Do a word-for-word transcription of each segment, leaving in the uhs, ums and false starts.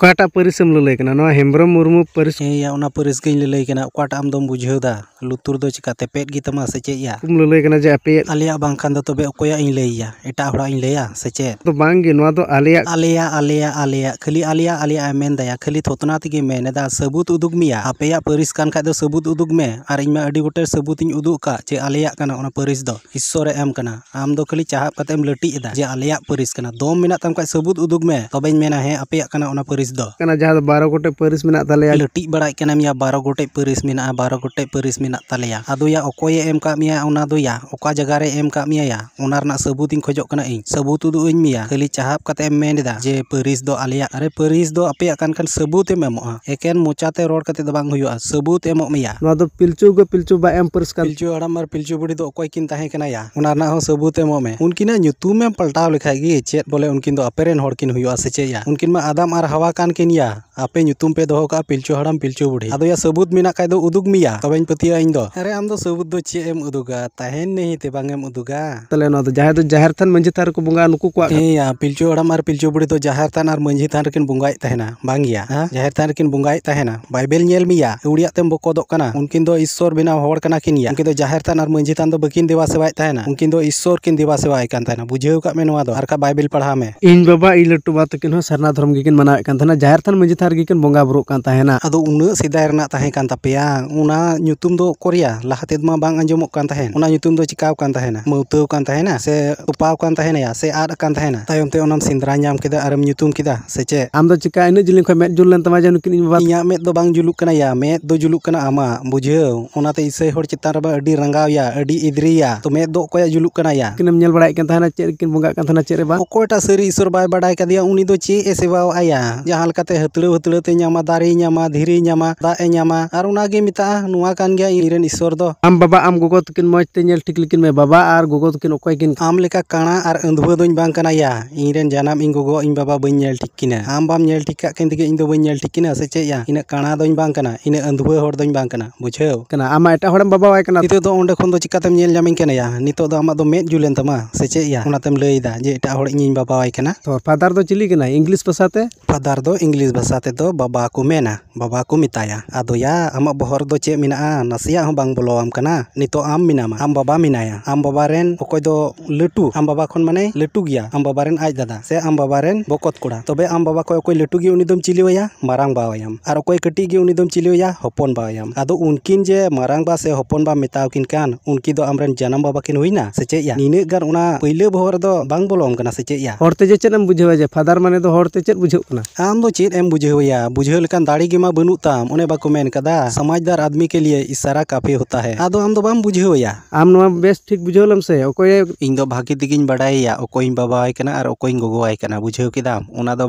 ᱚᱠᱟᱴᱟᱜ ᱯᱟᱹᱨᱤᱥ ᱮᱢ ᱞᱟᱹᱞᱟᱹᱭ ᱠᱟᱱᱟ? ᱱᱚᱣᱟ ᱦᱮᱢᱵᱨᱚᱢ ᱢᱩᱨᱢᱩ ᱯᱟᱹᱨᱤᱥ? ᱦᱮᱸ ᱭᱟ, ᱚᱱᱟ ᱯᱟᱹᱨᱤᱥ ᱜᱤᱧ ᱞᱟᱹᱞᱟᱹᱭ ᱠᱟᱱᱟ᱾ ᱚᱠᱟᱴᱟᱜ ᱟᱢ ᱫᱚᱢ ᱵᱩᱡᱷᱟᱹᱣ ᱫᱟ? ᱞᱩᱛᱩᱨ ᱫᱚ ᱪᱤᱠᱟ ᱛᱮᱯᱮᱫ ᱜᱮ ᱛᱟᱢᱟ ᱥᱮ ᱪᱮᱫ ᱭᱟ? ᱠᱚᱢ ᱞᱟᱹᱞᱟᱹᱭ ᱠᱟᱱᱟ ᱡᱮ ᱟᱯᱮᱭᱟᱜ᱾ ᱟᱞᱮᱭᱟᱜ ᱵᱟᱝᱠᱷᱟᱱ ᱫᱚ ᱛᱚᱵᱮ ᱚᱠᱚᱭᱟᱜ ᱤᱧ ᱞᱟᱹᱭᱟ? ᱮᱴᱟᱜ ᱦᱚᱲᱟᱜ ᱤᱧ ᱞᱟᱹᱭᱟ ᱥᱮ ᱪᱮᱫ? ᱫᱚ ᱵᱟᱝ ᱜᱮ, ᱱᱚᱣᱟ ᱫᱚ ᱟᱞᱮᱭᱟᱜ᱾ ᱟᱞᱮᱭᱟᱜ, ᱟᱞᱮᱭᱟᱜ, ᱟᱞᱮᱭᱟᱜ, ᱠᱷᱟᱹᱞᱤ ᱟᱞᱮᱭᱟᱜ, ᱟᱞᱮᱭᱟᱜ ᱮᱢ ᱢᱮᱱ ᱫᱟᱭᱟ, ᱠᱷᱟᱹᱞᱤ ᱛᱷᱚᱛᱱᱟ ᱛᱮᱜᱮ ᱢᱮᱱ ᱮᱫᱟ᱾ ᱥᱟᱹᱵᱩᱛ ᱩᱫᱩᱜ ᱢᱮᱭᱟ, ᱟᱯᱮᱭᱟᱜ ᱯᱟᱹᱨᱤᱥ ᱠᱟᱱ ᱠᱷᱟᱡ ᱫᱚ ᱥᱟᱹᱵᱩᱛ ᱩᱫᱩᱜ ᱢᱮ᱾ ᱟᱨ ᱤᱧ ᱢᱟ ᱟᱹᱰᱤ ᱜᱚᱴᱮᱡ ᱥᱟᱹᱵᱩᱛ ᱤᱧ ᱩᱫᱩᱜ ᱟᱠᱟᱫ ᱡᱮ ᱟᱞᱮᱭᱟᱜ ᱠᱟᱱᱟ ᱚᱱᱟ ᱯᱟᱹᱨᱤᱥ ᱫᱚ, ᱤᱥᱥᱚᱨᱮ ᱮᱢ ᱠᱟᱱᱟ᱾ ᱟᱢ ᱫᱚ ᱠᱷᱟᱹᱞᱤ ᱪᱟᱦᱟᱵ ᱠᱟᱛᱮ ᱮᱢ ᱞᱟᱹᱴᱤᱡ ᱮᱫᱟ ᱡᱮ ᱟᱞᱮᱭᱟᱜ ᱯᱟᱹᱨᱤᱥ ᱠᱟᱱᱟ᱾ ᱫᱚᱢ ᱢᱮᱱᱟᱜ ᱛᱟᱢ ᱠᱷᱟᱡ ᱥᱟᱹᱵᱩᱛ ᱩᱫᱩᱜ ᱢᱮ, ᱛᱚᱵᱮᱧ ᱢᱮᱱᱟ ᱦᱮᱸ ᱟᱯᱮᱭᱟᱜ ᱠᱟᱱᱟ ᱚᱱᱟ ᱯᱟᱹᱨᱤᱥ ᱫᱚ᱾ ᱠᱟᱱᱟ, ᱡᱟᱦᱟᱸ ᱫᱚ ᱵᱟᱨᱚ ᱜᱚᱴᱮᱡ ᱯᱟᱹᱨᱤᱥ ᱢᱮᱱᱟᱜ ᱛᱟᱞᱮᱭᱟ᱾ ᱞᱟᱹᱴᱤᱡ ᱵᱟᱲᱟᱭ ᱠᱟᱱᱟᱢ ᱭᱟ, ᱵᱟᱨᱚ ᱜᱚᱴᱮᱡ ᱯᱟᱹᱨᱤᱥ ᱢᱮᱱᱟᱜᱼᱟ, ᱵᱟᱨᱚ ᱜᱚᱴᱮᱡ ᱯᱟᱹᱨᱤᱥ ᱢᱮᱱᱟᱜ ᱛᱟᱞᱮᱭᱟ᱾ ᱟᱫᱚ ᱭᱟ ᱚᱠᱚᱭᱮ ᱮᱢ ᱠᱟᱜ ᱢᱮᱭᱟ ᱚᱱᱟ ᱫᱚ ᱭᱟ? ᱚᱠᱟ ᱡᱟᱭᱜᱟ ᱨᱮ ᱮᱢ ᱠᱟᱜ ᱢᱮᱭᱟ ᱭᱟ? ᱚᱱᱟ ᱨᱮᱱᱟᱜ ᱥᱟᱹᱵᱩᱛ ᱤᱧ ᱠᱷᱚᱡᱚᱜ ᱠᱟᱱᱟ ᱤᱧ᱾ ᱥᱟᱹᱵᱩᱛ ᱩᱫᱩᱜ ᱟᱹᱧ ᱢᱮᱭᱟ, ᱠᱷᱟᱹᱞᱤ ᱪᱟᱦᱟᱵ ᱠᱟᱛᱮ ᱮᱢ ᱢᱮᱱ ᱮᱫᱟ ᱡᱮ ᱯᱟᱹᱨᱤᱥ ᱫᱚ ᱟᱞᱮᱭᱟᱜ᱾ ᱟᱨᱮ, ᱯᱟᱹᱨᱤᱥ ᱫᱚ ᱟᱯᱮᱭᱟᱜ ᱠᱟᱱ ᱠᱷᱟᱱ ᱥᱟᱹᱵᱩᱛ ᱮᱢ ᱮᱢᱚᱜᱼᱟ᱾ ᱮᱠᱮᱱ ᱢᱚᱪᱟᱛᱮ ᱨᱚᱲ ᱠᱟᱛᱮ ᱫᱚ ᱵᱟᱝ ᱦᱩᱭᱩᱜᱼᱟ, ᱥᱟᱹᱵᱩᱛ ᱮᱢᱚᱜ ᱢᱮᱭᱟ᱾ ᱱᱚᱣᱟ ᱫᱚ ᱯᱤᱞᱪᱩ ᱜᱚ ᱯᱤᱞᱪᱩ ᱵᱟ ᱮᱢ ᱯᱟᱹᱨᱤᱥ ᱠᱟᱱ᱾ ᱯᱤᱞᱪᱩ ᱦᱟᱲᱟᱢ ᱟᱨ ᱯᱤᱞᱪᱩ ᱵᱩᱲᱦᱤ ᱫᱚ ᱚᱠᱚᱭ ᱠᱤᱱ ᱛᱟᱦᱮᱸ ᱠᱟᱱᱟ ᱭᱟ? ᱚᱱᱟ ᱨᱮᱱᱟᱜ ᱦᱚᱸ ᱥᱟᱹᱵᱩᱛ ᱮᱢᱚᱜ ᱢᱮ᱾ ᱩᱱᱠᱤᱱᱟᱜ ᱧᱩᱛᱩᱢ ᱮᱢ ᱯᱟᱞᱴᱟᱣ ᱞᱮᱠᱷᱟᱡ ᱜᱮ ᱪᱮᱫ ᱵᱚᱞᱮ ᱩᱱᱠᱤᱱ ᱫᱚ ᱟᱯᱮ ᱨᱮᱱ ᱦᱚᱲ ᱠᱤᱱ ᱦᱩᱭᱩᱜᱼᱟ ᱥᱮ ᱪᱮᱫ ᱭᱟ? ᱩᱱᱠᱤᱱ ᱢᱟ ᱟᱫᱟᱢ ᱟᱨ ᱦᱟᱣᱟ ᱠᱟᱱ ᱠᱤᱱ ᱭᱟ᱾ ᱟᱯᱮ ᱧᱩᱛᱩᱢ ᱯᱮ ᱫᱚᱦᱚ ᱠᱟᱜᱼᱟ ᱯᱤᱞᱪᱩ ᱦᱟᱲᱟᱢ ᱯᱤᱞᱪᱩ ᱵᱩᱲᱦᱤ᱾ ᱟᱫᱚ ᱭᱟ ᱥᱟᱹᱵᱩᱛ ᱢᱮᱱᱟᱜ ᱠᱷᱟᱡ ᱫᱚ ᱩᱫᱩᱜ ᱢᱮᱭᱟ, ᱛᱚᱵᱮᱧ ᱯᱟᱹᱛᱭᱟᱹᱜᱼᱟ ᱤᱧ ᱫᱚ᱾ ᱟᱨᱮ, ᱟᱢ ᱫᱚ ᱥᱟᱹᱵᱩᱛ ᱫᱚ ᱪᱮᱫ ᱮᱢ ᱩᱫᱩᱜᱟ? ᱛᱟᱦᱮᱱ ᱱᱟᱹᱦᱤ ᱛᱮ ᱵᱟᱝ ᱮᱢ ᱩᱫᱩᱜᱟ᱾ ᱛᱟᱦᱞᱮ ᱱᱚᱣᱟ ᱫᱚ ᱡᱟᱦᱮᱨ ᱫᱚ ᱡᱟᱦᱮᱨ ᱛᱷᱟᱱ ᱢᱟᱹᱡᱷᱤ ᱛᱷᱟᱱ ᱨᱮᱠᱚ ᱵᱚᱸᱜᱟᱜᱼᱟ, ᱱᱩᱠᱩ ᱠᱚᱣᱟᱜ᱾ ᱦᱮᱸ ᱭᱟ, ᱯᱤᱞᱪᱩ ᱦᱟᱲᱟᱢ ᱟᱨ ᱯᱤᱞᱪᱩ ᱵᱩᱲᱦᱤ ᱫᱚ ᱡᱟᱦᱮᱨ ᱛᱷᱟᱱ ᱟᱨ ᱢᱟᱹᱡᱷᱤ ᱛᱷᱟᱱ ᱨᱮᱠᱤᱱ ᱵᱚᱸᱜᱟᱭᱮᱫ ᱛᱟᱦᱮᱱᱟ, ᱵᱟᱝ ᱜᱮᱭᱟ? ᱦᱮᱸ, ᱡᱟᱦᱮᱨ ᱛᱷᱟᱱ ᱨᱮᱠᱤᱱ ᱵᱚᱸᱜᱟᱭᱮᱫ ᱛᱟᱦᱮᱱᱟ᱾ ᱵᱟᱭᱵᱮᱞ ᱧᱮᱞ ᱢᱮᱭᱟ, ᱟᱹᱣᱲᱤᱭᱟᱜ ᱛᱮᱢ ᱵᱚᱠᱚᱫᱚᱜ ᱠᱟᱱᱟ᱾ ᱩᱱᱠᱤᱱ ᱫᱚ ᱤᱥᱥᱚᱨ ᱵᱮᱱᱟᱣ ᱦᱚᱲ ᱠᱟᱱᱟ ᱠᱤᱱ ᱭᱟ᱾ ᱩᱱᱠᱤᱱ ᱫᱚ ᱡᱟᱦᱮᱨ ᱛᱷᱟᱱ ᱟᱨ ᱢᱟᱹᱡᱷᱤ ᱛᱷᱟᱱ ᱫᱚ ᱵᱟᱹᱠᱤᱱ ᱫᱮᱵᱟ ᱥᱮᱵᱟᱭᱮᱫ ᱛᱟᱦᱮᱱᱟ, ᱩᱱᱠᱤᱱ ᱫᱚ ᱤᱥᱥᱚᱨ ᱠᱤᱱ ᱫᱮᱵᱟ ᱥᱮᱵᱟᱭᱮᱫ ᱠᱟᱱ ᱛᱟᱦᱮᱱᱟ᱾ ᱵᱩᱡᱷᱟᱹᱣ ᱠᱟᱜ ᱢᱮ ᱱᱚᱣᱟ ᱫᱚ, ᱟᱨ ᱵᱟᱠᱷᱟᱡ ᱵᱟᱭᱵᱮᱞ ᱯᱟᱲᱦᱟᱣ ᱢᱮ᱾ ᱤᱧ ᱵᱟᱵᱟ, ᱤᱧ ᱞᱟᱹᱴᱩ ᱵᱟ ᱛᱟᱹᱠᱤᱱ ᱦᱚᱸ ᱥᱟᱨᱱᱟ ᱫᱷᱚᱨᱚᱢ ᱜᱮᱠᱤᱱ ᱢᱟᱱᱟᱣᱮᱫ ᱠᱟᱱ ᱛᱟᱦᱮᱱᱟ, ᱡᱟᱦᱮᱨ ᱛᱷᱟᱱ ᱢᱟᱹᱡᱷᱤ ᱛᱷᱟᱱ ᱨᱮᱜᱮ ᱠᱤᱱ ᱵᱚᱸᱜᱟ ᱵᱩᱨᱩᱜ ᱠᱟᱱ ᱛᱟᱦᱮᱱᱟ᱾ ᱟᱫᱚ ᱩᱱᱟᱹᱜ ᱥᱮᱫᱟᱭ ᱨᱮᱱᱟᱜ ᱛᱟᱦᱮᱸ ᱠᱟᱱ ᱛᱟᱯᱮᱭᱟ, ᱚᱱᱟ ᱧᱩᱛᱩᱢ ᱫᱚ ᱚᱠᱚᱨᱭᱟ? ᱞᱟᱦᱟ ᱛᱮᱫᱚ ᱢᱟ ᱵᱟᱝ ᱟᱸᱡᱚᱢᱚᱜ ᱠᱟᱱ ᱛᱟᱦᱮᱱ᱾ ᱚᱱᱟ ᱧᱩᱛᱩᱢ ᱫᱚ ᱪᱤᱠᱟᱣ ᱠᱟᱱ ᱛᱟᱦᱮᱱᱟ? ᱢᱟᱹᱣᱛᱟᱹᱣ ᱠᱟᱱ ᱛᱟᱦᱮᱱᱟ ᱥᱮ ᱛᱚᱯᱟᱣ ᱠᱟᱱ ᱛᱟᱦᱮᱱᱟ ᱭᱟ ᱥᱮ ᱟᱫ ᱟᱠᱟᱱ ᱛᱟᱦᱮᱱᱟ? ᱛᱟᱭᱚᱢ ᱛᱮ ᱚᱱᱟᱢ ᱥᱮᱸᱫᱽᱨᱟ ᱧᱟᱢ ᱠᱮᱫᱟ ᱟᱨᱮᱢ ᱧᱩᱛᱩᱢ ᱠᱮᱫᱟ ᱥᱮ ᱪᱮᱫ? ᱟᱢ ᱫᱚ ᱪᱤᱠᱟ ᱤᱱᱟᱹᱜ ᱡᱤᱞᱤᱧ ᱠᱷᱚᱱ ᱢᱮᱫ ᱡᱩᱞ ᱞᱮᱱ ᱛᱟᱢᱟ ᱡᱮ ᱱᱩᱠᱤᱱ ᱤᱧ ᱵᱟᱵᱟ? ᱤᱧᱟᱹᱜ ᱢᱮᱫ ᱫᱚ ᱵᱟᱝ ᱡᱩᱞᱩᱜ ᱠᱟᱱᱟ ᱭᱟ, ᱢᱮᱫ ᱫᱚ ᱡᱩᱞᱩᱜ ᱠᱟᱱᱟ ᱟᱢᱟᱜ, ᱵᱩᱡᱷᱟᱹᱣ? ᱚᱱᱟᱛᱮ ᱤᱥᱟᱹᱭ ᱦᱚᱲ ᱪᱮᱛᱟᱱ ᱨᱮᱢᱟ ᱟᱹᱰᱤ ᱨᱟᱸᱜᱟᱣ ᱭᱟ, ᱟᱹᱰᱤ ᱮᱫᱽᱨᱤ ᱭᱟ᱾ ᱛᱚ ᱢᱮᱫ ᱫᱚ ᱚᱠᱚᱭᱟᱜ ᱡᱩᱞᱩᱜ ᱠᱟᱱᱟ ᱭᱟ? ᱠᱤᱱᱮᱢ ᱧᱮᱞ ᱵᱟᱲᱟᱭᱮᱫ ᱠᱟᱱ ᱛᱟᱦᱮᱱᱟ, ᱪᱮᱫ ᱨᱮᱠᱤᱱ ᱵᱚᱸᱜᱟᱜ ᱠᱟᱱ ᱛᱟᱦᱮᱱᱟ, ᱪᱮᱫ ᱨᱮ ᱵᱟᱝ? ᱚᱠᱚᱭᱴᱟᱜ ᱥᱟᱹᱨᱤ ᱤᱥᱚᱨ ᱵᱟᱭ ᱵᱟᱰᱟᱭ ᱠᱟᱫᱮᱭᱟ, ᱩᱱᱤ ᱫᱚ ᱪᱮᱫ ᱮ ᱥᱮᱵᱟᱣᱟᱜᱼᱟ ᱭᱟ? ᱡᱟᱦᱟᱸ ᱞᱮᱠᱟᱛᱮ ᱦᱟᱹᱛᱲᱟᱹᱣ ᱯᱩᱛᱲᱟᱹ ᱛᱮ ᱧᱟᱢᱟ, ᱫᱟᱨᱮᱭ ᱧᱟᱢᱟ, ᱫᱷᱤᱨᱤᱭ ᱧᱟᱢᱟ, ᱫᱟᱜ ᱮ ᱧᱟᱢᱟ, ᱟᱨ ᱚᱱᱟᱜᱮ ᱢᱮᱛᱟᱜᱼᱟ, ᱱᱚᱣᱟ ᱠᱟᱱ ᱜᱮᱭᱟ ᱤᱧᱨᱮᱱ ᱤᱥᱥᱚᱨ ᱫᱚ᱾ ᱟᱢ ᱵᱟᱵᱟ, ᱟᱢ ᱜᱚᱜᱚ ᱛᱟᱹᱠᱤᱱ ᱢᱚᱸᱡᱽ ᱛᱮ ᱧᱮᱞ ᱴᱷᱤᱠ ᱞᱮᱠᱤᱱ ᱢᱮ, ᱵᱟᱵᱟ ᱟᱨ ᱜᱚᱜᱚ ᱛᱟᱹᱠᱤᱱ ᱚᱠᱚᱭ ᱠᱤᱱ? ᱟᱢ ᱞᱮᱠᱟ ᱠᱟᱬᱟ ᱟᱨ ᱟᱹᱱᱫᱷᱩᱣᱟᱹ ᱫᱚᱧ ᱵᱟᱝ ᱠᱟᱱᱟ ᱭᱟ᱾ ᱤᱧᱨᱮᱱ ᱡᱟᱱᱟᱢ ᱤᱧ ᱜᱚᱜᱚ ᱤᱧ ᱵᱟᱵᱟ ᱵᱟᱹᱧ ᱧᱮᱞ ᱴᱷᱤᱠ ᱠᱤᱱᱟ᱾ ᱟᱢ ᱵᱟᱢ ᱧᱮᱞ ᱴᱷᱤᱠ ᱠᱟᱜ ᱠᱤᱱ ᱛᱮᱜᱮ ᱤᱧ ᱫᱚ ᱵᱟᱹᱧ ᱧᱮᱞ ᱴᱷᱤᱠ ᱠᱤᱱᱟ, ᱥᱮ ᱪᱮᱫ ᱭᱟ? ᱤᱱᱟᱹᱜ ᱠᱟᱬᱟ ᱫᱚᱧ ᱵᱟᱝ ᱠᱟᱱᱟ, ᱤᱱᱟᱹᱜ ᱟᱹᱱᱫᱷᱩᱣᱟᱹ ᱦᱚᱲ ᱫᱚᱧ ᱵᱟᱝ ᱠᱟᱱᱟ, ᱵᱩᱡᱷᱟᱹᱣ? ᱠᱟᱱᱟ, ᱟᱢᱟᱜ ᱮᱴᱟᱜ ᱦᱚᱲᱮᱢ ᱵᱟᱵᱟᱣᱟᱭ ᱠᱟᱱᱟ᱾ ᱱᱤᱛᱚᱜ ᱫᱚ ᱚᱸᱰᱮ ᱠᱷᱚᱱ ᱫᱚ ᱪᱤᱠᱟᱛᱮᱢ ᱧᱮᱞ ᱧᱟᱢᱤᱧ ᱠᱟᱱᱟ ᱭᱟ? ᱱᱤᱛᱚᱜ ᱫᱚ ᱟᱢᱟᱜ ᱫᱚ ᱢᱮᱫ ᱡᱩᱞᱮᱱ ᱛᱟᱢᱟ, ᱥᱮ ᱪᱮᱫ ᱭᱟ? ᱚᱱᱟᱛᱮᱢ ᱞᱟᱹᱭ ᱮᱫᱟ ᱡᱮ ᱮᱴᱟᱜ ᱦᱚᱲ ᱤᱧᱤᱧ ᱵᱟᱵᱟᱣᱟᱭ ᱠᱟᱱᱟ᱾ ᱛᱚ ᱯᱷᱟᱫᱟᱨ ᱫᱚ ᱪᱤᱞᱤ ᱠᱟᱱᱟᱭ ᱤᱝᱞᱤᱥ ᱵᱷᱟᱥᱟᱛᱮ? ᱯᱷᱟᱫᱟᱨ ᱫᱚ ᱤᱝᱞᱤᱥ ᱵᱷᱟᱥᱟ ᱛᱮᱫᱚ ᱵᱟᱵᱟ ᱠᱚ ᱢᱮᱱᱟ, ᱵᱟᱵᱟ ᱠᱚ ᱢᱮᱛᱟᱭᱟ᱾ ᱟᱫᱚ ᱭᱟ, ᱟᱢᱟᱜ ᱵᱚᱦᱚᱜ ᱨᱮᱫᱚ ᱪᱮᱫ ᱢᱮᱱᱟᱜᱼᱟ? ᱱᱟᱥᱮᱭᱟᱜ ᱦᱚᱸ ᱵᱟᱝ ᱵᱚᱞᱚᱣᱟᱢ ᱠᱟᱱᱟ᱾ ᱱᱤᱛᱚᱜ ᱟᱢ ᱢᱮᱱᱟᱢᱟ, ᱟᱢ ᱵᱟᱵᱟ ᱢᱮᱱᱟᱭᱟ, ᱟᱢ ᱵᱟᱵᱟ ᱨᱮᱱ ᱚᱠᱚᱭ ᱫᱚ ᱞᱟᱹᱴᱩ, ᱟᱢ ᱵᱟᱵᱟ ᱠᱷᱚᱱ ᱢᱟᱱᱮ ᱞᱟᱹᱴᱩ ᱜᱮᱭᱟ, ᱟᱢ ᱵᱟᱵᱟ ᱨᱮᱱ ᱟᱡ ᱫᱟᱫᱟ ᱥᱮ ᱟᱢ ᱵᱟᱵᱟ ᱨᱮᱱ ᱵᱚᱠᱚᱛ ᱠᱚᱲᱟ᱾ ᱛᱚᱵᱮ ᱟᱢ ᱵᱟᱵᱟ ᱠᱷᱚᱱ ᱚᱠᱚᱭ ᱞᱟᱹᱴᱩ ᱜᱮ ᱩᱱᱤ ᱫᱚᱢ ᱪᱤᱞᱤᱣᱟᱭᱟ? ᱢᱟᱨᱟᱝ ᱵᱟᱣᱟᱭᱟᱢ᱾ ᱟᱨ ᱚᱠᱚᱭ ᱠᱟᱹᱴᱤᱡ ᱜᱮ ᱩᱱᱤ ᱫᱚᱢ ᱪᱤᱞᱤᱣᱟᱭᱟ? ᱦᱚᱯᱚᱱ ᱵᱟᱣᱟᱭᱟᱢ᱾ ᱟᱫᱚ ᱩᱱᱠᱤᱱ ᱡᱮ ᱢᱟᱨᱟᱝ ᱵᱟ ᱥᱮ ᱦᱚᱯᱚᱱ ᱵᱟ ᱢᱮᱛᱟᱣ ᱠᱤᱱ ᱠᱟᱱ, ᱩᱱᱠᱤᱱ ᱫᱚ ᱟᱢᱨᱮᱱ ᱡᱟᱱᱟᱢ ᱵᱟᱵᱟ ᱠᱤᱱ ᱦᱩᱭᱱᱟ, ᱥᱮ ᱪᱮᱫ ᱭᱟ? ᱱᱤᱱᱟᱹᱜ ᱜᱟᱱ ᱚᱱᱟ ᱯᱟᱹᱭᱞᱟᱹ ᱵᱚᱦᱚᱜ ᱨᱮᱫᱚ ᱵᱟᱝ ᱵᱚᱞᱚᱣᱟᱢ ᱠᱟᱱᱟ, ᱥᱮ ᱪᱮᱫ ᱭᱟ? ᱦᱚᱲ ᱛᱮ ᱡᱮ ᱪᱮᱫ ᱮᱢ ᱵᱩᱡᱷᱟᱹᱣᱟ ᱡᱮ ᱯᱷᱟᱫᱟᱨ ᱢᱟᱱᱮ ᱫᱚ ᱦᱚᱲ ᱛᱮ ᱪᱮᱫ ᱵᱩᱡᱷᱟᱹᱜ ᱠᱟᱱᱟ? ᱟᱢ ᱫᱚ ᱪᱮᱫ ᱮᱢ ᱵᱩᱡᱷᱟᱹᱣᱮᱭᱟ? ᱵᱩᱡᱷᱟᱹᱣ ᱞᱮᱠᱟᱱ ᱫᱟᱲᱮ ᱜᱮᱢᱟ ᱵᱟᱹᱱᱩᱜ ᱛᱟᱢ᱾ ᱚᱱᱮ ᱵᱟᱠᱚ ᱢᱮᱱ ᱠᱟᱫᱟ, "ᱥᱚᱢᱟᱡᱽᱫᱟᱨ ᱟᱫᱢᱤ ᱠᱮ ᱞᱤᱭᱮ ᱤᱥᱟᱨᱟ ᱠᱟᱯᱷᱤ ᱦᱳᱛᱟ ᱦᱮ᱾" ᱟᱫᱚ ᱟᱢ ᱫᱚ ᱵᱟᱢ ᱵᱩᱡᱷᱟᱹᱣᱮᱭᱟ᱾ ᱟᱢ ᱱᱚᱣᱟ ᱵᱮᱥ ᱴᱷᱤᱠ ᱵᱩᱡᱷᱟᱹᱣ ᱞᱮᱢ ᱥᱮ, ᱚᱠᱚᱭᱮ ᱤᱧ ᱫᱚ ᱵᱷᱟᱹᱜᱤ ᱛᱮᱜᱤᱧ ᱵᱟᱰᱟᱭᱮᱭᱟ, ᱚᱠᱚᱭᱤᱧ ᱵᱟᱵᱟᱣᱟᱭ ᱠᱟᱱᱟ ᱟᱨ ᱚᱠᱚᱭᱤᱧ ᱜᱚᱜᱚᱣᱟᱭ ᱠᱟᱱᱟ, ᱵᱩᱡᱷᱟᱹᱣ ᱠᱮᱫᱟᱢ? ᱚᱱᱟ ᱫᱚ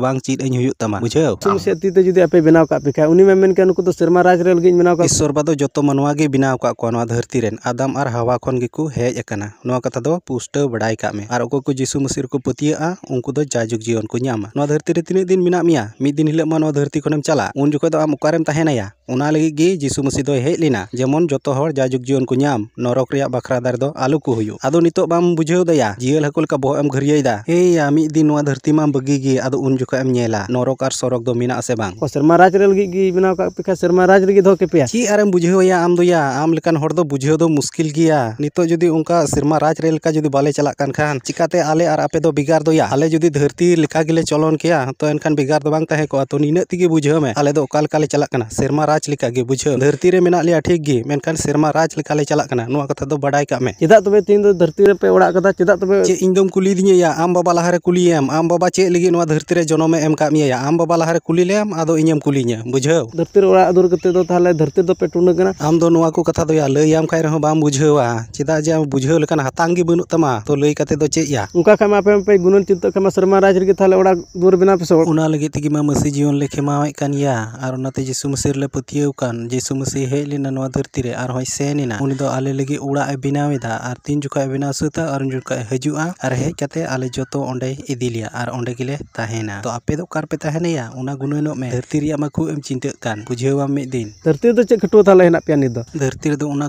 ᱵᱟᱝ ᱪᱮᱫ ᱟᱹᱧ ᱦᱩᱭᱩᱜ ᱛᱟᱢᱟ, ᱵᱩᱡᱷᱟᱹᱣ? ᱥᱩᱢ ᱥᱮ ᱛᱤ ᱛᱮ ᱡᱩᱫᱤ ᱟᱯᱮ ᱵᱮᱱᱟᱣ ᱠᱟᱜ ᱯᱮ ᱠᱷᱟᱡ, ᱩᱱᱤ ᱢᱟ ᱢᱮᱱ ᱠᱟᱱ, "ᱱᱩᱠᱩ ᱫᱚ ᱥᱮᱨᱢᱟ ᱨᱟᱡᱽ ᱨᱮ ᱞᱟᱹᱜᱤᱫ ᱤᱧ ᱵᱮᱱᱟᱣ ᱠᱟᱜ ᱠᱚᱣᱟ᱾" ᱤᱥᱥᱚᱨ ᱵᱟ ᱫᱚ ᱡᱚᱛᱚ ᱢᱟᱱᱣᱟ ᱜᱮ ᱵᱮᱱᱟᱣ ᱠᱟᱜ ᱠᱚᱣᱟ ᱱᱚᱣᱟ ᱫᱷᱟᱹᱨᱛᱤ ᱨᱮᱱ᱾ ᱟᱫᱟᱢ ᱟᱨ ᱦᱟᱣᱟ ᱠᱷᱚᱱ ᱜᱮᱠᱚ ᱦᱮᱡ ᱟᱠᱟᱱᱟ᱾ ᱱᱚᱣᱟ ᱠᱟᱛᱷᱟ ᱫᱚ ᱯᱩᱥᱴᱟᱹᱣ ᱵᱟᱰᱟᱭ ᱠᱟᱜ ᱢᱮ᱾ ᱟᱨ ᱚᱠᱚᱭ ᱠᱚ ᱡᱤᱥᱩ ᱢᱟᱹᱥᱤ ᱨᱮᱠᱚ ᱯᱟᱹᱛᱭᱟᱹᱜᱼᱟ, ᱩᱱᱠᱩ ᱫᱚ ᱡᱟᱭᱡᱩᱜᱽ ᱡᱤᱭᱚᱱ ᱠᱚ ᱧᱟᱢᱟ᱾ ᱱᱚᱣᱟ ᱫᱷᱟᱹᱨᱛᱤ ᱨᱮ ᱛᱤᱱᱟᱹᱜ ᱫᱤᱱ ᱢᱮᱱᱟᱜ ᱢᱮᱭᱟ? ᱢᱤᱫ ᱫᱤᱱ ᱦᱤᱞᱳᱜ ᱢᱟ ᱱᱚᱣᱟ ᱫᱷᱟᱹᱨᱛᱤ ᱠᱷᱚᱱᱮᱢ ᱪᱟᱞᱟᱜ, ᱩᱱ ᱡᱚᱠᱷᱚᱡ ᱫᱚ ᱟᱢ ᱚᱠᱟᱨᱮᱢ ᱛᱟᱦᱮᱱᱟᱭᱟ? ᱚᱱᱟ ᱞᱟᱹᱜᱤᱫ ᱜᱮ ᱡᱤᱥᱩ ᱢᱟᱹᱥᱤ ᱫᱚᱭ ᱦᱮᱡ ᱞᱮᱱᱟ, ᱡᱮᱢᱚᱱ ᱡᱚᱛᱚ ᱦᱚᱲ ᱡᱟᱭᱡᱩᱜᱽ ᱡᱤᱭᱚᱱ ᱠᱚ ᱧᱟᱢ, ᱱᱚᱨᱚᱠ ᱨᱮᱭᱟᱜ ᱵᱟᱠᱷᱨᱟ ᱫᱟᱨ ᱫᱚ ᱟᱞᱚ ᱠᱚ ᱦᱩᱭᱩᱜ᱾ ᱟᱫᱚ ᱱᱤᱛᱚᱜ ᱵᱟᱢ ᱵᱩᱡᱷᱟᱹᱣ ᱫᱟᱭᱟ? ᱡᱤᱭᱟᱹᱞ ᱦᱟᱹᱠᱩ ᱞᱮᱠᱟ ᱵᱚᱦᱚᱜ ᱮᱢ ᱜᱷᱟᱹᱨᱭᱟᱹᱭ ᱫᱟ᱾ ᱦᱮᱸ ᱭᱟ, ᱢᱤᱫ ᱫᱤᱱ ᱱᱚᱣᱟ ᱫᱷᱟᱹᱨᱛᱤ ᱢᱟᱢ ᱵᱟᱹᱜᱤ ᱜᱮ, ᱟᱫᱚ ᱩᱱ ᱡᱚᱠᱷᱚᱡ ᱮᱢ ᱧᱮᱞᱟ ᱱᱚᱨᱚᱠ ᱟᱨ ᱥᱚᱨᱚᱠ ᱫᱚ ᱢᱮᱱᱟᱜ ᱟᱥᱮ ᱵᱟᱝ᱾ ᱚ, ᱥᱮᱨᱢᱟ ᱨᱟᱡᱽ ᱨᱮ ᱞᱟᱹᱜᱤᱫ ᱜᱮ ᱵᱮᱱᱟᱣ ᱠᱟᱜ ᱯᱮ ᱠᱷᱟᱡ ᱥᱮᱨᱢᱟ ᱨᱟᱡᱽ ᱨᱮᱜᱮ ᱫᱚᱦᱚ ᱠᱮᱯᱮᱭᱟ᱾ ᱪᱮᱫ ᱟᱨᱮᱢ ᱵᱩᱡᱷᱟᱹᱣ ᱭᱟ ᱟᱢ ᱫᱚ ᱭᱟ? ᱟᱢ ᱞᱮᱠᱟᱱ ᱦᱚᱲ ᱫᱚ ᱵᱩᱡᱷᱟᱹᱣ ᱫᱚ ᱢᱩᱥᱠᱤᱞ ᱜᱮᱭᱟ᱾ ᱱᱤᱛᱚᱜ ᱡᱩᱫᱤ ᱚᱱᱠᱟ ᱥᱮᱨᱢᱟ ᱨᱟᱡᱽ ᱨᱮ ᱞᱮᱠᱟ ᱡᱩᱫᱤ ᱵᱟᱞᱮ ᱪᱟᱞᱟᱜ ᱠᱟᱱ ᱠᱷᱟᱱ, ᱪᱤᱠᱟᱛᱮ ᱟᱞᱮ ᱟᱨ ᱟᱯᱮ ᱫᱚ ᱵᱷᱮᱜᱟᱨ ᱫᱚ ᱭᱟ? ᱟᱞᱮ ᱡᱩᱫᱤ ᱫᱷᱟᱹᱨᱛᱤ ᱞᱮᱠᱟ ᱜᱮᱞᱮ ᱪᱚᱞᱚᱱ ᱠᱮᱭᱟ, ᱛᱚ ᱮᱱᱠᱷᱟᱱ ᱵᱷᱮᱜᱟᱨ ᱫᱚ ᱵᱟᱝ ᱛᱟᱦᱮᱸ ᱠᱚᱜᱼᱟ᱾ ᱛᱚ ᱱᱤᱱᱟᱹᱜ ᱛᱮᱜᱮ ᱵᱩᱡᱷᱟᱹᱣ ᱢᱮ, ᱟᱞᱮ ᱫᱚ ᱚᱠᱟ ᱞᱮᱠᱟ ᱞᱮ ᱪᱟᱞᱟᱜ ᱠᱟᱱᱟ, ᱥᱮᱨᱢᱟ ᱨᱟᱡᱽ ᱞᱮᱠᱟ ᱜᱮ, ᱵᱩᱡᱷᱟᱹᱣ᱾ ᱫᱷᱟᱹᱨᱛᱤ ᱨᱮ ᱢᱮᱱᱟᱜ ᱞᱮᱭᱟ ᱴᱷᱤᱠ ᱜᱮ, ᱢᱮᱱᱠᱷᱟᱱ ᱥᱮᱨᱢᱟ ᱨᱟᱡᱽ ᱞᱮᱠᱟ ᱞᱮ ᱪᱟᱞᱟᱜ ᱠᱟᱱᱟ, ᱱᱚᱣᱟ ᱠᱟᱛᱷᱟ ᱫᱚ ᱵᱟᱰᱟᱭ ᱠᱟᱜ ᱢᱮ᱾ ᱪᱮᱫᱟᱜ ᱛᱚᱵᱮ ᱛᱮᱦᱮᱧ ᱫᱚ ᱫᱷᱟᱹᱨᱛᱤ ᱨᱮᱯᱮ ᱚᱲᱟᱜ ᱠᱟᱫᱟ? ᱪᱮᱫᱟᱜ ᱛᱚᱵᱮ? ᱪᱮᱫ ᱤᱧ ᱫᱚᱢ ᱠᱩᱞᱤᱭᱤᱫᱤᱧᱟ ᱭᱟ? ᱟᱢ ᱵᱟᱵᱟ ᱞᱟᱦᱟᱨᱮ ᱠᱩᱞᱤᱭᱮᱢ, ᱟᱢ ᱵᱟᱵᱟ ᱪᱮᱫ ᱞᱟᱹᱜᱤᱫ ᱱᱚᱣᱟ ᱫᱷᱟᱹᱨᱛᱤ ᱨᱮ ᱡᱚᱱᱚᱢᱮ ᱮᱢ ᱠᱟᱜ ᱢᱮᱭᱟ ᱭᱟ? ᱟᱢ ᱵᱟᱵᱟ ᱞᱟᱦᱟᱨᱮ ᱠᱩᱞᱤ ᱞᱮᱢ, ᱟᱫᱚ ᱤᱧᱮᱢ ᱠᱩᱞᱤᱧᱟ, ᱵᱩᱡᱷᱟᱹᱣ? ᱫᱷᱟᱹᱨᱛᱤ ᱨᱮ ᱚᱲᱟᱜ ᱫᱩᱣᱟᱹᱨ ᱠᱟᱛᱮ ᱫᱚ ᱛᱟᱦᱞᱮ ᱫᱷᱟᱹᱨᱛᱤ ᱫᱚᱯᱮ ᱴᱩᱱᱟᱹ ᱠᱟᱱᱟ? ᱟᱢ ᱫᱚ ᱱᱚᱣᱟ ᱠᱚ ᱠᱟᱛᱷᱟ ᱫᱚ ᱭᱟ ᱞᱟᱹᱭᱟᱢ ᱠᱷᱟᱡ ᱨᱮᱦᱚᱸ ᱵᱟᱢ ᱵᱩᱡᱷᱟᱹᱣᱟ, ᱪᱮᱫᱟᱜ ᱡᱮ ᱟᱢ ᱵᱩᱡᱷᱟᱹᱣ ᱞᱮᱠᱟᱱ ᱦᱟᱛᱟᱝ ᱜᱮ ᱵᱟᱹᱱᱩᱜ ᱛᱟᱢᱟ, ᱛᱚ ᱞᱟᱹᱭ ᱠᱟᱛᱮ ᱫᱚ ᱪᱮᱫ ᱭᱟ? ᱚᱱᱠᱟ ᱠᱷᱟᱡ ᱢᱟ ᱟᱯᱮ ᱢᱟᱯᱮ ᱜᱩᱱᱟᱹᱱ ᱪᱤᱱᱛᱟᱹᱜ ᱠᱷᱟᱡ ᱢᱟ ᱥᱮᱨᱢᱟ ᱨᱟᱡᱽ ᱨᱮᱜᱮ ᱛᱟᱦᱞᱮ ᱚᱲᱟᱜ ᱫᱩᱣᱟᱹᱨ ᱵᱮᱱᱟᱣ ᱯᱮ ᱥᱮ᱾ ᱚᱱᱟ ᱞᱟᱹᱜᱤᱫ ᱛᱮᱜᱮ ᱢᱟ ᱢᱟᱹᱥᱤ ᱡᱤᱭᱚᱱ ᱞᱮ ᱠᱷᱮᱢᱟᱣᱮᱫ ᱠᱟᱱ ᱜᱮᱭᱟ, ᱟᱨ ᱚᱱᱟᱛᱮ ᱡᱤᱥᱩ ᱢᱟᱹᱥᱤ ᱨᱮᱞᱮ ᱯᱟᱹᱛᱭᱟᱹᱣ ᱠᱟᱱ᱾ ᱡᱤᱥᱩ ᱢᱟᱹᱥᱤ ᱦᱮᱡ ᱞᱮᱱᱟ ᱱᱚᱣᱟ ᱫᱷᱟᱹᱨᱛᱤ ᱨᱮ ᱟᱨ ᱦᱚᱸᱭ ᱥᱮᱱ ᱮᱱᱟ᱾ ᱩᱱᱤ ᱫᱚ ᱟᱞᱮ ᱞᱟᱹᱜᱤᱫ ᱚᱲᱟᱜ ᱮ ᱵᱮᱱᱟᱣ ᱮᱫᱟ, ᱟᱨ ᱛᱤᱱ ᱡᱚᱠᱷᱟᱡ ᱮ ᱵᱮᱱᱟᱣ ᱥᱟᱹᱛᱟ ᱟᱨ ᱩᱱ ᱡᱚᱠᱷᱟᱡ ᱮ ᱦᱤᱡᱩᱜᱼᱟ, ᱟᱨ ᱦᱮᱡ ᱠᱟᱛᱮ ᱟᱞᱮ ᱡᱚᱛᱚ ᱚᱸᱰᱮᱭ ᱤᱫᱤ ᱞᱮᱭᱟ ᱟᱨ ᱚᱸᱰᱮ ᱜᱮᱞᱮ ᱛᱟᱦᱮᱱᱟ᱾ ᱛᱚ ᱟᱯᱮ ᱫᱚ ᱚᱠᱟ ᱨᱮᱯᱮ ᱛᱟᱦᱮᱱᱟ ᱭᱟ? ᱚᱱᱟ ᱜᱩᱱᱟᱹᱱᱚᱜ ᱢᱮ᱾ ᱫᱷᱟᱹᱨᱛᱤ ᱨᱮᱭᱟᱜ ᱢᱟ ᱠᱷᱩᱵ ᱮᱢ ᱪᱤᱱᱛᱟᱹᱜ ᱠᱟᱱ, ᱵᱩᱡᱷᱟᱹᱣᱟᱢ ᱢᱤᱫ ᱫᱤᱱ᱾ ᱫᱷᱟᱹᱨᱛᱤ ᱨᱮᱫᱚ ᱪᱮᱫ ᱠᱷᱟᱹᱴᱣᱟᱹ ᱛᱟᱦᱞᱮ ᱦᱮᱱᱟᱜ ᱯᱮᱭᱟ ᱱᱤᱛ ᱫᱚ? ᱫᱷᱟᱹᱨᱛᱤ ᱨᱮᱫᱚ ᱚᱱᱟ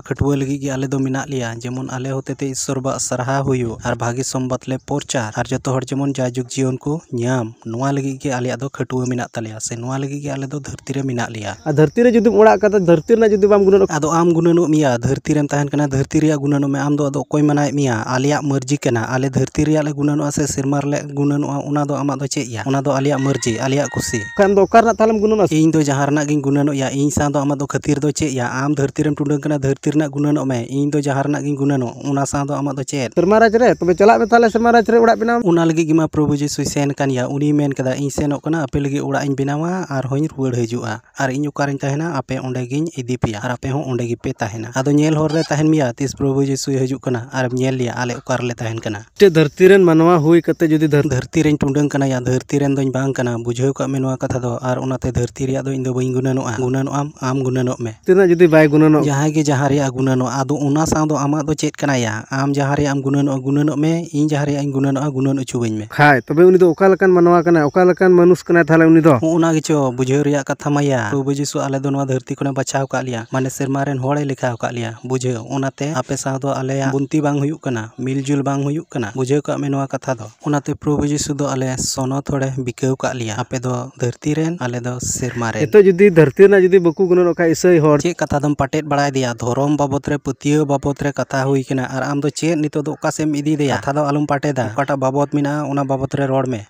ᱠᱷᱟᱹᱴᱣᱟᱹ ᱞᱟᱹᱜᱤᱫ ᱜᱮ ᱟᱞᱮ ᱫᱚ ᱢᱮᱱᱟᱜ ᱞᱮᱭᱟ, ᱡᱮᱢᱚᱱ ᱟᱞᱮ ᱦᱚᱛᱮᱛᱮ ᱤᱥᱥᱚᱨ ᱵᱟᱵᱟᱣᱟᱜ ᱥᱟᱨᱦᱟᱣ ᱦᱩᱭᱩᱜ ᱟᱨ ᱵᱷᱟᱹᱜᱤ ᱥᱚᱢᱵᱟᱫ ᱞᱮ ᱯᱨᱚᱪᱟᱨ ᱟᱨ ᱡᱚᱛᱚ ᱦᱚᱲ ᱡᱮᱢᱚᱱ ᱡᱟᱭᱡᱩᱜᱽ ᱡᱤᱭᱚᱱ ᱠᱚ ᱧᱟᱢ᱾ ᱱᱚᱣᱟ ᱞᱟᱹᱜᱤᱫ ᱜᱮ ᱟᱞᱮᱭᱟᱜ ᱫᱚ ᱠᱷᱟᱹᱴᱣᱟᱹ ᱢᱮᱱᱟᱜ ᱛᱟᱞᱮᱭᱟ, ᱥᱮ ᱱᱚᱣᱟ ᱞᱟᱹᱜᱤᱫ ᱜᱮ ᱟᱞᱮ ᱫᱚ ᱫᱷᱟᱹᱨᱛᱤ ᱨᱮ ᱢᱮᱱᱟᱜ ᱞᱮᱭᱟ᱾ ᱟᱨ ᱫᱷᱟᱹᱨᱛᱤ ᱨᱮ ᱡᱩᱫᱤᱢ ᱚᱲᱟᱜ ᱠᱟᱫᱟ, ᱫᱷᱟᱹᱨᱛᱤ ᱨᱮᱱᱟᱜ ᱡᱩᱫᱤ ᱵᱟᱢ ᱜᱩᱱᱟᱹᱱᱚᱜ ᱟᱫᱚ ᱟᱢ ᱜᱩᱱᱟᱹᱱᱚᱜ ᱢᱮᱭᱟ, ᱫᱷᱟᱹᱨᱛᱤ ᱨᱮᱢ ᱛᱟᱦᱮᱱ ᱠᱟᱱᱟ, ᱫᱷᱟᱹᱨᱛᱤ ᱨᱮᱭᱟᱜ ᱜᱩᱱᱟᱹᱱᱚᱜ ᱢᱮ᱾ ᱟᱢ ᱫᱚ ᱟᱫᱚ ᱚᱠᱚᱭ ᱢᱟᱱᱟᱭᱮᱫ ᱢᱮᱭᱟ? ᱟᱞᱮᱭᱟᱜ ᱢᱟᱹᱨᱡᱤ ᱠᱟᱱᱟ, ᱟᱞᱮ ᱫᱷᱟᱹᱨᱛᱤ ᱨᱮᱭᱟᱜ ᱞᱮ ᱜᱩᱱᱟᱹᱱᱚᱜᱼᱟ ᱥᱮ ᱥᱮᱨᱢᱟ ᱨᱮᱞᱮ ᱜᱩᱱᱟᱹᱱᱚᱜᱼᱟ, ᱚᱱᱟ ᱫᱚ ᱟᱢᱟᱜ ᱫᱚ ᱪᱮᱫ ᱭᱟ? ᱚᱱᱟ ᱫᱚ ᱟᱞᱮᱭᱟᱜ ᱢᱟᱹᱨᱡᱤ, ᱟᱞᱮᱭᱟᱜ ᱠᱩᱥᱤ᱾ ᱠᱷᱟᱱ ᱫᱚ ᱚᱠᱟ ᱨᱮᱱᱟᱜ ᱛᱟᱦᱞᱮᱢ ᱜᱩᱱᱟᱹᱱᱚᱜᱼᱟ? ᱤᱧ ᱫᱚ ᱡᱟᱦᱟᱸ ᱨᱮᱱᱟᱜ ᱜᱤᱧ ᱜᱩᱱᱟᱹᱱᱚᱜ ᱭᱟ, ᱤᱧ ᱥᱟᱶ ᱫᱚ ᱟᱢᱟᱜ ᱫᱚ ᱠᱷᱟᱹᱛᱤᱨ ᱫᱚ ᱪᱮᱫ ᱭᱟ? ᱟᱢ ᱫᱷᱟᱹᱨᱛᱤ ᱨᱮᱢ ᱴᱩᱰᱟᱹᱝ ᱠᱟᱱᱟ, ᱫᱷᱟᱹᱨᱛᱤ ᱨᱮᱱᱟᱜ ᱜᱩᱱᱟᱹᱱᱚᱜ ᱢᱮ, ᱤᱧ ᱫᱚ ᱡᱟᱦᱟᱸ ᱨᱮᱱᱟᱜ ᱜᱤᱧ ᱜᱩᱱᱟᱹᱱᱚᱜ, ᱚᱱᱟ ᱥᱟᱶ ᱫᱚ ᱟᱢᱟᱜ ᱫᱚ ᱪᱮᱫ? ᱥᱮᱨᱢᱟ ᱨᱟᱡᱽ ᱨᱮ? ᱛᱚᱵᱮ ᱪᱟᱞᱟᱜ ᱢᱮ ᱛᱟᱦᱞᱮ ᱥᱮᱨᱢᱟ ᱨᱟᱡᱽ ᱨᱮ ᱚᱲᱟᱜ ᱵᱮᱱᱟᱣ᱾ ᱚᱱᱟ ᱞᱟᱹᱜᱤᱫ ᱜᱮᱢᱟ ᱯᱨᱚᱵᱷᱩ ᱡᱤᱥᱩᱭ ᱥᱮᱱ ᱠᱟᱱ ᱭᱟ, ᱩᱱᱤᱭ ᱢᱮᱱ ᱠᱟᱫᱟ, ᱤᱧ ᱥᱮᱱᱚᱜ ᱠᱟᱱᱟ, ᱟᱯᱮ ᱞᱟᱹᱜᱤᱫ ᱚᱲᱟᱜ ᱤᱧ ᱵᱮᱱᱟᱣᱟ ᱟᱨ ᱦᱚᱸᱧ ᱨᱩᱣᱟᱹᱲ ᱦᱤᱡᱩᱜᱼᱟ᱾ ᱟᱨ ᱤᱧ ᱚᱠᱟᱨᱮᱧ ᱛᱟᱦᱮᱱᱟ, ᱟᱯᱮ ᱚᱸᱰᱮ ᱜᱤᱧ ᱤᱫᱤ ᱯᱮᱭᱟ ᱟᱨ ᱟᱯᱮ ᱦᱚᱸ ᱚᱸᱰᱮ ᱜᱮᱯᱮ ᱛᱟᱦᱮᱱᱟ᱾ ᱟᱫᱚ ᱧᱮᱞ ᱦᱚᱨ ᱨᱮ ᱛᱟᱦᱮᱱ ᱢᱮᱭᱟ, ᱛᱤᱥ ᱯᱨᱚᱵᱷᱩ ᱡᱤᱥᱩᱭ ᱦᱤᱡᱩᱜ ᱠᱟᱱᱟ ᱟᱨᱮᱢ ᱧᱮᱞ ᱞᱮᱭᱟ ᱟᱞᱮ ᱚᱠᱟ ᱨᱮᱞᱮ ᱛᱟᱦᱮᱱ ᱠᱟᱱᱟ᱾ ᱢᱤᱫᱴᱮᱡ ᱫᱷᱟᱹᱨᱛᱤ ᱨᱮᱱ ᱢᱟᱱᱣᱟ ᱦᱩᱭ ᱠᱟᱛᱮ ᱡᱩᱫᱤ ᱫᱷᱟᱹᱨ- ᱫᱷᱟᱹᱨᱛᱤ ᱨᱮᱧ ᱴᱩᱰᱟᱹᱝ ᱠᱟᱱᱟ ᱭᱟ, ᱫᱷᱟᱹᱨᱛᱤ ᱨᱮᱱ ᱫᱚᱧ ᱵᱟᱝ ᱠᱟᱱᱟ, ᱵᱩᱡᱷᱟᱹᱣ ᱠᱟᱜ ᱢᱮ ᱱᱚᱣᱟ ᱠᱟᱛᱷᱟ ᱫᱚ᱾ ᱟᱨ ᱚᱱᱟᱛᱮ ᱫᱷᱟᱹᱨᱛᱤ ᱨᱮᱭᱟᱜ ᱫᱚ ᱤᱧ ᱫᱚ ᱵᱟᱹᱧ ᱜᱩᱱᱟᱹᱱᱚᱜᱼᱟ, ᱜᱩᱱᱟᱹᱱᱚᱜ ᱟᱢ, ᱟᱢ ᱜᱩᱱᱟᱹᱱᱚᱜ ᱢᱮ᱾ ᱛᱤᱱᱟᱹᱜ ᱡᱩᱫᱤ ᱵᱟᱭ ᱜᱩᱱᱟᱹᱱᱚᱜ, ᱡᱟᱦᱟᱸᱭ ᱜᱮ ᱡᱟᱦᱟᱸ ᱨᱮᱭᱟᱜ ᱜᱩᱱᱟᱹᱱᱚᱜ, ᱟᱫᱚ ᱚᱱᱟ ᱥᱟᱶ ᱫᱚ ᱟᱢᱟᱜ ᱫᱚ ᱪᱮᱫ ᱠᱟᱱᱟ ᱭᱟ? ᱟᱢ ᱡᱟᱦᱟᱸ ᱨᱮᱭᱟᱜ ᱮᱢ ᱜᱩᱱᱟᱹᱱᱚᱜᱼᱟ, ᱜᱩᱱᱟᱹᱱᱚᱜ ᱢᱮ, ᱤᱧ ᱡᱟᱦᱟᱸ ᱨᱮᱭᱟᱜ ᱤᱧ ᱜᱩᱱᱟᱹᱱᱚᱜᱼᱟ, ᱜᱩᱱᱟᱹᱱ ᱚᱪᱚᱣᱟᱹᱧ ᱢᱮ᱾ ᱠᱷᱟᱡ ᱛᱚᱵᱮ ᱩᱱᱤ ᱫᱚ ᱚᱠᱟ ᱞᱮᱠᱟᱱ ᱢᱟᱱᱣᱟ ᱠᱟᱱᱟᱭ, ᱚᱠᱟ ᱞᱮᱠᱟᱱ ᱢᱟᱱᱩᱥ ᱠᱟᱱᱟᱭ ᱛᱟᱦᱞᱮ ᱩᱱᱤ ᱫᱚ? ᱦᱚᱸᱜᱼᱚ ᱚᱱᱟ ᱜᱮᱪᱚ ᱵᱩᱡᱷᱟᱹᱣ ᱨᱮᱭᱟᱜ ᱠᱟᱛᱷᱟ ᱢᱟᱭᱟ᱾ ᱯᱨᱚᱵᱷᱩ ᱡᱤᱥᱩ ᱟᱞᱮ ᱫᱚ ᱱᱚᱣᱟ ᱫᱷᱟᱹᱨᱛᱤ ᱠᱷᱚᱱᱮ ᱵᱟᱪᱷᱟᱣ ᱠᱟᱜ ᱞᱮᱭᱟ, ᱢᱟᱱᱮ ᱥᱮᱨᱢᱟ ᱨᱮᱱ ᱦᱚᱲᱮ ᱞᱮᱠᱷᱟ ᱟᱠᱟᱫ ᱞᱮᱭᱟ, ᱵᱩᱡᱷᱟᱹᱣ᱾ ᱚᱱᱟᱛᱮ ᱟᱯᱮ ᱥᱟᱶ ᱫᱚ ᱟᱞᱮᱭᱟᱜ ᱵᱩᱱᱛᱤ ᱵᱟᱝ ᱦᱩᱭᱩᱜ ᱠᱟᱱᱟ, ᱢᱤᱞᱡᱩᱞ ᱵᱟᱝ ᱦᱩᱭᱩᱜ ᱠᱟᱱᱟ, ᱵᱩᱡᱷᱟᱹᱣ ᱠᱟᱜ ᱢᱮ ᱱᱚᱣᱟ ᱠᱟᱛᱷᱟ ᱫᱚ᱾ ᱚᱱᱟᱛᱮ ᱯᱨᱚᱵᱷᱩ ᱡᱤᱥᱩ ᱫᱚ ᱟᱞᱮ ᱥᱚᱱᱚᱛ ᱦᱚᱲᱮ ᱵᱤᱠᱟᱹᱣ ᱠᱟᱜ ᱞᱮᱭᱟ, ᱟᱯᱮ ᱫᱚ ᱫᱷᱟᱹᱨᱛᱤ ᱨᱮᱱ, ᱟᱞᱮ ᱫᱚ ᱥᱮᱨᱢᱟ ᱨᱮᱱ᱾ ᱱᱤᱛᱚᱜ ᱡᱩᱫᱤ ᱫᱷᱟᱹᱨᱛᱤ ᱨᱮᱱᱟᱜ ᱡᱩᱫᱤ ᱵᱟᱠᱚ ᱜᱩᱱᱟᱹᱱᱚᱜ ᱠᱷᱟᱡ ᱤᱥᱟᱹᱭ ᱦᱚᱲ᱾ ᱪᱮᱫ ᱠᱟᱛᱷᱟ ᱫᱚᱢ ᱯᱟᱴᱮᱫ ᱵᱟᱲᱟᱭ ᱫᱮᱭᱟ? ᱫᱷᱚᱨᱚᱢ ᱵᱟᱵᱚᱛ ᱨᱮ, ᱯᱟᱹᱛᱭᱟᱹᱣ ᱵᱟᱵᱚᱛ ᱨᱮ ᱠᱟᱛᱷᱟ ᱦᱩᱭ ᱠᱟᱱᱟ, ᱟᱨ ᱟᱢ ᱫᱚ ᱪᱮᱫ ᱱᱤᱛᱚᱜ ᱫᱚ ᱚᱠᱟ ᱥᱮᱫ ᱮᱢ ᱤᱫᱤᱭᱮᱫᱟ? ᱠᱟᱛᱷᱟ ᱫᱚ ᱟᱞᱚᱢ ᱯᱟᱴᱮᱫᱟ, ᱚᱠᱟᱴᱟᱜ ᱵᱟᱵᱚᱛ ᱢᱮᱱᱟᱜᱼᱟ ᱚᱱᱟ ᱵᱟᱵᱚᱛ ᱨᱮ ᱨᱚᱲ ᱢᱮ᱾